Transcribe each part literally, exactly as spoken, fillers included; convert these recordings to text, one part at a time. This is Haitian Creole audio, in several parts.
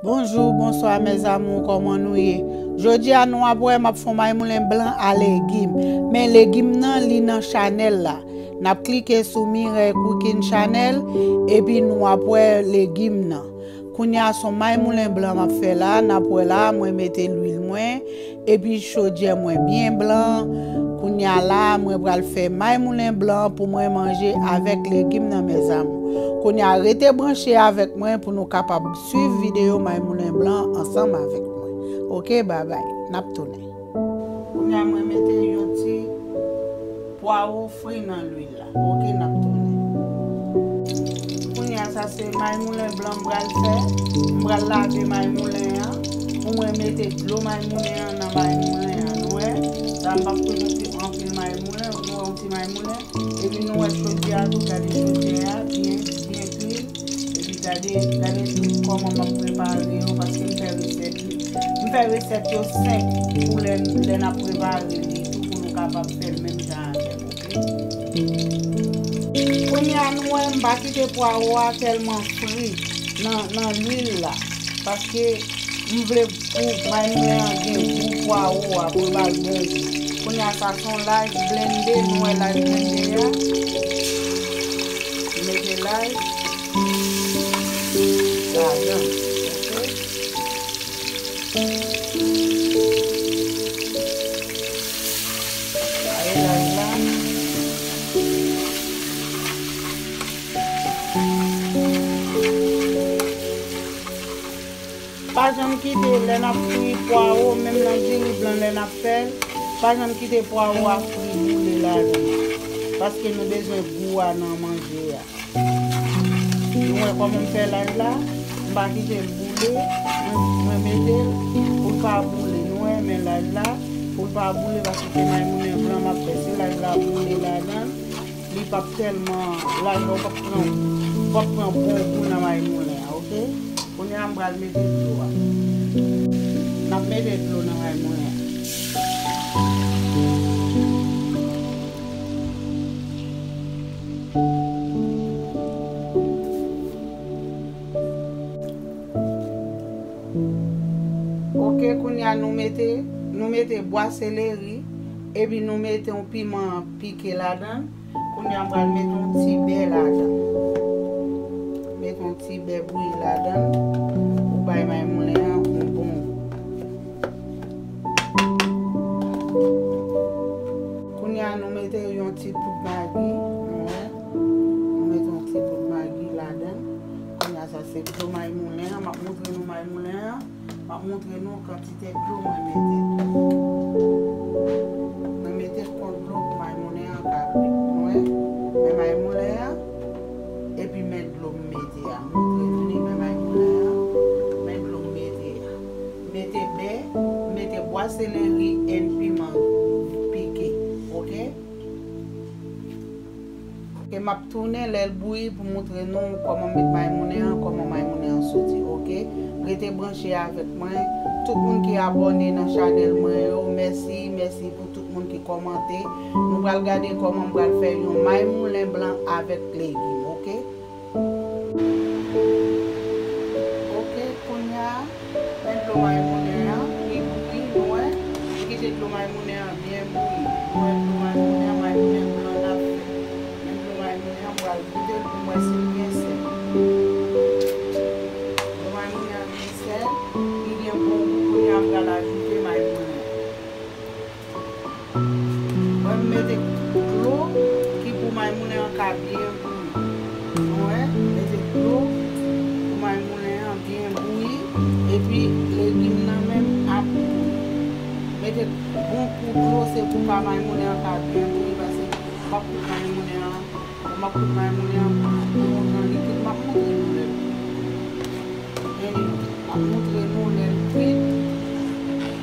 Bonjou, bonswa, mes amours, kòman nou ye? Jodi a, nou ap wè m ap fè yon maymoulen blan a legim. Men legim nan, li nan chanèl la. N ap klike sou Mireille Cooking Channel, epi nou ap wè legim nan. Kounye a, se yon maymoulen blan m ap fè la, n ap wè la, mwen mete lwil mwen, epi chodyè mwen byen blan. Kounye a la, mwen pral fè maymoulen blan pou mwen manje avèk legim nan, mes amours. Kounye a, rete branche avèk mwen pou nou kapab swiv videyo maymoulen blan ansanm avèk mwen. Oke, babay. N ap tounen. Kounye a, mwen mete yon ti pwawo fri nan lwil la. Oke, n ap tounen. Kounye a, sa se maymoulen blan m pral fè. M pral lave maymoulen an. Pou mwen mete dlo maymoulen an nan maymoulen an. Nou wè? Sa m p ap fè yon ti anpil maymoulen. Nou wè yon ti maymoulen. Epi nou wè chodyè a tou, gade chodyè a, byen, byen klin. Epi gade, gade tout kòman m ap prepare yo, paske m fè resèt, m fè resèt yo senp pou lè, lè n ap prepare li tou, pou nou kapab fè l menm jan avè m, oke? Kounye a, nou wè, m pa kite pwawo a tèlman fri nan, nan lwil la, paske m vle pou maymoulen an gen gou pwawo a, pou l ba l bon gou. Kounye a, sa se yon laj blende, nou wè laj blende a. M mete laj ladan, oke? Mare laj la. Pa janm kite lè n ap fri pwawo, menm nan diri blan lè n ap fè l, pa janm kite pwawo a fri boule ladan. Paske nou bezwen gou a nan manje a. Nou wè kòman m fè laj la? M pa kite l boule, mwen, mwen mete l pou l pa boule. Nou wè, men laj la, pou l pa boule, paske se maymoulen blan m ap fè. Si laj la boule ladan l, li p ap tèlman, laj la p ap pran, p ap pran bon gou nan maymoulen an, oke? Kounye a, m pral mete dlo a. N ap mete dlo nan maymoulen an. Oke, kounye a nou mete, nou mete bwa seleri, epi nou mete yon piman pike ladan l. Kounye a m pral mete yon ti bè ladan l. Mete yon ti bè bouyi ladan l pou bay maymoulen an yon bon gou. Kounye a nou mete yon ti poud magi, nou wè. Nou mete yon ti poud magi ladan l. Kounye a sa se dlo maymoulen an, m ap montre nou maymoulen an. M ap montre nou kantite dlo mwen mete. Mwen mete kont dlo pou maymoulen an ka kwit. Nou wè? Men maymoulen an, epi men dlo m mete a. M montre nou li, men maymoulen an, men dlo m mete a. M mete bè, m mete bwa seleri and piman pike. Oke? E m ap tounen lè l bouyi pou montre nou kòman m met maymoulen an, kòman maymoulen an soti, oke? Rete branche avèk mwen. Tout moun ki abòne nan chanèl mwen yo, mèsi, mèsi pou tout moun ki kòmante. Nou pral gade kòman m pral fè yon maymoulen blan avèk legim, oke? Oke, kounye a, men dlo maymoulen an, li bouyi, nou wè. Li kite dlo maymoulen an byen bouyi. Nou wè dlo maymoulen an, maymoulen blan n ap fè. Men dlo maymoulen an, m pral goute l pou m wè si l gen sèl. Dlo maymoulen an gen sèl, li gen bon gou, kounye a m pral ajoute maymoulen an. Mwen m mete dlo ki pou maymoulen an ka byen bouyi. Nou wè, mete dlo pou maymoulen an byen bouyi, epi legim nan menm ap bouyi. Mete bon kou dlo, se pou ka maymoulen an ka byen bouyi, paske m ap kout maymoulen an, m ap kout maymoulen an pou dlo nan likid, m ap montre nou lè l bouyi. Men li, m ap montre nou lè l kwit.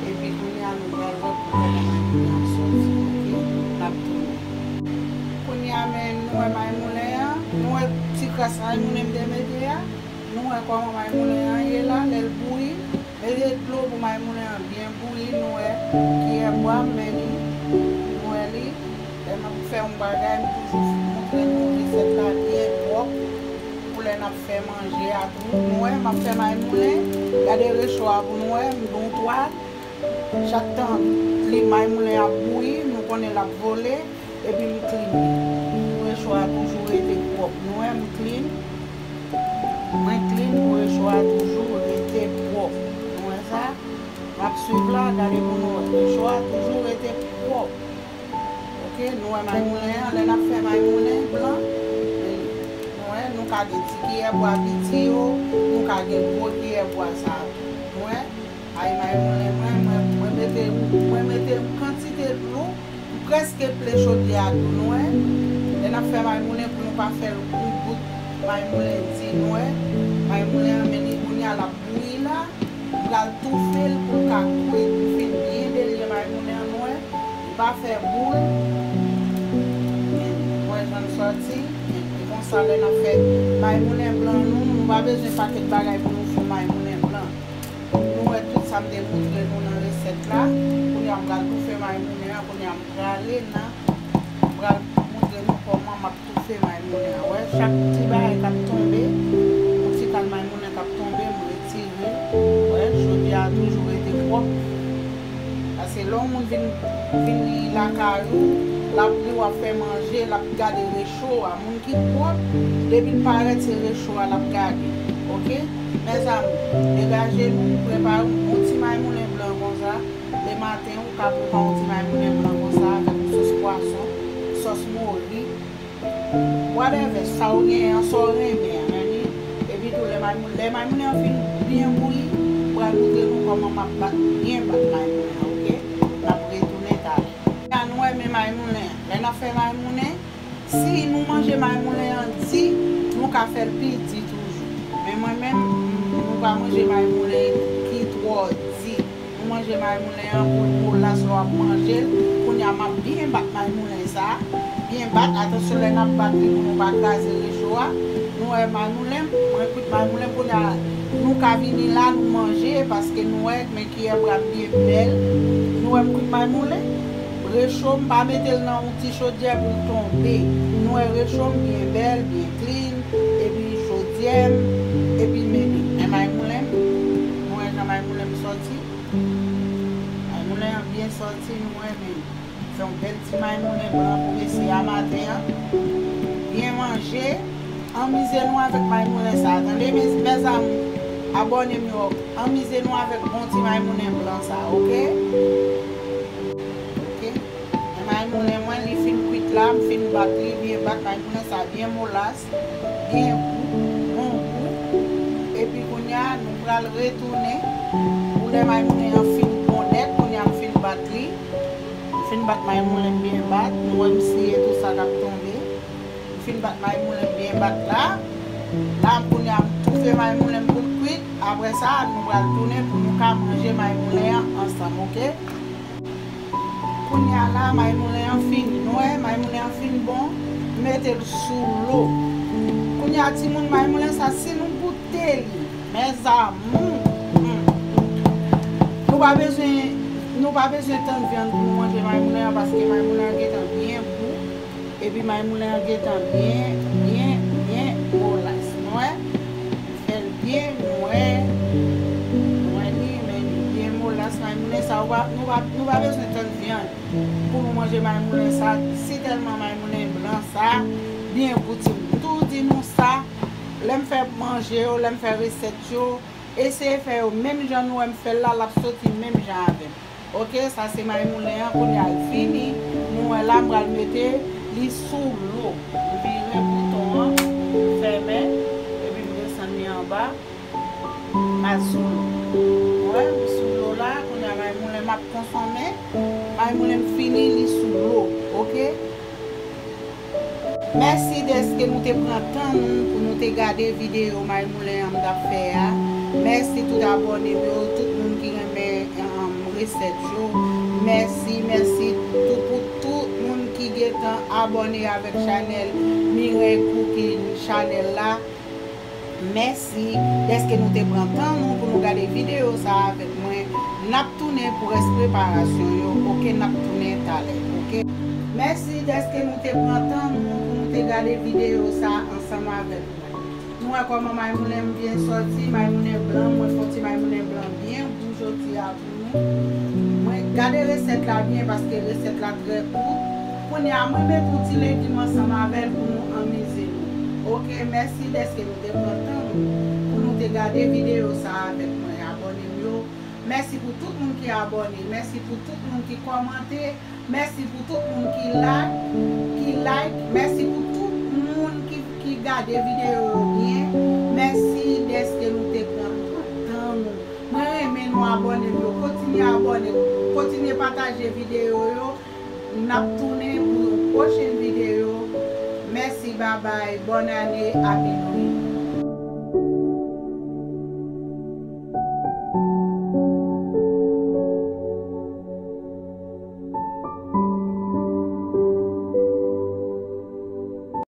Epi kounye a nou pral wè pou kòman maymoulen an soti, oke? N ap tounen. Kounye a men nou wè maymoulen an, nou wè ti kras maymoulen m te mete a. Nou wè kòman maymoulen an ye la, lè l bouyi. Mete dlo pou maymoulen an byen bouyi, nou wè kiyè bwa m, men li, nou wè li. Lè m ap fè yon bagay, m toujou montre nou resèt la byen pwòp. Pou Lè n ap fè manje a tou, nou wè, m ap fè mayi moulen. Gade recho a pou nou wè, m gen yon twal. Chak tan li mayi moulen ap bouyi, nou konnen l ap vole, epi m clean li. Pou recho a toujou rete pwòp. Nou wè, m clean. Mwen clean pou recho a toujou rete pwòp. Nou wè sa? M ap swiv la, gade pou nou wè. Recho a toujou rete pwòp. Ok, nou wè mayi moulen an, lè n ap fè mayi moulen blan, nou wè, nou ka gen ti kiyè bwa piti yo, nou ka gen gwo kiyè bwa sa a tou. Nou wè, ay mayi moulen mwen, mwen, mwen mete, mwen mete yon kantite dlo, m prèske ple chodyè a tou, nou wè. Lè n ap fè mayi moulen pou nou pa fè l yon gout mayi moulen di, nou wè. Mayi moulen an, men li kounye a l ap bouyi la. M pral toufe l pou l ka kwit. M fin byen delye mayi moulen an, nou wè. Li pa fè boul. Men, nou wè jan l sòti. Men, e konsa lè n ap fè mayi moulen blan nou, nou pa bezwen pakèt bagay pou nou fè mayi moulen blan. Nou wè tout sa m te moutre nou nan resèt la. Kounye a m pral toufe mayi moulen an, kounye a m prale nan, m pral moutre nou kòman m ap toufe mayi moulen an. Wè, chak ti bagay k ap tonbe, yon ti kann mayi moulen k ap tonbe, m retire l. Wè, chodyè a toujou rete pwòp. Paske lè yon moun vin, vin lakay ou, l ap, li w ap fè manje, l ap gade recho a, moun ki pwòp, depi l parèt, se recho a l ap gade. Ok? Mezanmi, degaje nou, prepare yon bon ti mayi moulen blan konsa. Lematen, ou ka prepare yon ti mayi moulen blan konsa avèk yon sos pwason, sòs mori, whatever, sa w genyen an, sa w renmen an, men li. Epi tou, lè mayi mou-, lè mayi moulen an fin byen bouyi, m pral moutre nou kòman m ap bat, byen bat mayi moulen an, ok? N ap retounen talè. La, nou wè men mayi moulen an. Lè n ap fè mayi moulen, si nou manje mayi moulen an di, nou ka fè l pi di toujou. Men mwen menm, m, nou pa manje mayi moulen ki twò di. Nou manje mayi moulen an pou l molas lè w ap manje l. Kounye a, m ap byen bat mayi moulen sa a. Byen bat, atansyon lè n ap bat li pou nou pa kraze recho a. Nou wè mayi moulen m, mwen kwit mayi moulen m, kounye a, nou ka vini la, nou manje, paske nou wè men kiyè bwa m byen bèl. Nou wè m kwit mayi moulen. Recho m pa mete l nan yon ti chodyè pou l tonbe. Nou wè recho m byen bèl, byen clean, epi chodyè m, epi men li. Men mayi moulen m, nou wè jan mayi moulen m sòti. Mayi moulen an byen sòti, nou wè men li. Fè yon bèl ti mayi moulen blan pou mesye a maten an. Byen manje. Anmize nou avèk mayi moulen sa a, tande, mes, mes amours. Abòne m yo, anmize nou avèk bon ti mayi moulen blan sa a, ok? Ok. Men mayi moulen mwen, li fin kwit la, m fin bat li, byen bat mayi moulen sa a, byen molas, byen gou, bon gou. Epi kounye a, nou pral retounen. Pou lè mayi moulen an fin bon nèt, kounye a m fin bat li. M fin bat mayi moulen m byen bat, nou wè m siye tout sa k ap tonbe. M fin bat mayi moulen m byen bat la. La, kounye a, m toufe mayi moulen m pou l kwit. Apre sa, nou pral tounen pou nou ka manje mayi moulen an ansanm, ok? Kounye a la, mayi moulen an fini. Nou wè, mayi moulen an fin bon. M mete l sou lo. Kounye a, timoun, mayi moulen sa, si nou goute li, mes amours, hmm, nou pa bezwen, nou pa bezwen tann vyann pou nou manje mayi moulen an, paske mayi moulen an gentan byen gou. Epi mayi moulen an gentan byen, byen, byen molas. Nou wè, m fè l byen, nou wè, nou wè li, men li byen molas. Mayi moulen sa, ou pa, nou pa, nou pa bezwen tann vyann pou nou manje mayi moulen sa. Si tèlman mayi moulen blan sa byen gou, timoun, m tou di nou sa, lè m fè manje yo, lè m fè resèt yo, eseye fè yo menm jan nou wè m fè l la, l ap soti menm jan avè m. Ok, sa se mayi moulen an, kounye a l fini. Nou wè la, m pral mete li sou lo. M vire bouton an, m fèmen, epi m desann li anba. M al sou lo. Wè, m sou lo la, kounye a mayi moulen m ap konsome. Mayi moulen m fini, li sou lo. Ok? Mèsi dèske nou te pran tan nou pou nou te gade videyo mayi moulen an m t ap fè a. Mèsi tout abòne m yo, tout moun ki renmen, um, resèt yo. Mèsi, mèsi tou pou tout moun ki gentan abòne avèk chanèl Mireille Cooking Channel la. Mèsi dèske nou te pran tan nou pou nou gade videyo sa a avèk mwen. N ap tounen pou rès preparasyon yo, ok? N ap tounen talè, ok? Mèsi dèske nou te pran tan nou pou nou te gade videyo sa a ansanm avèk mwen. Mwen kòman maymounen m byen sòti, maymounen blan, mwen fè yon ti maymounen blan byen gou jodi a pou nou. Mwen gade resèt la byen paske resèt la trè kout. Kounye a mwen met yon ti legim ansanm avè l pou nou anmize nou. Oke, mèsi dèske nou te pran tan nou pou nou te gade videyo sa avèk mwen, abòne m yo. Mèsi pou tout moun ki abòne, mèsi pou tout moun ki kòmante, mèsi pou tout moun ki like, ki like, mèsi pou tout moun ki, ki gade videyo yo byen. Mèsi dèske nou te pran tan nou. Mwen renmen nou abòne m yo. Kontinye abòne, kontinye pataje videyo yo. N ap tounen pou yon pwochen videyo. Mèsi, babay, bòn ane, Happy New Year.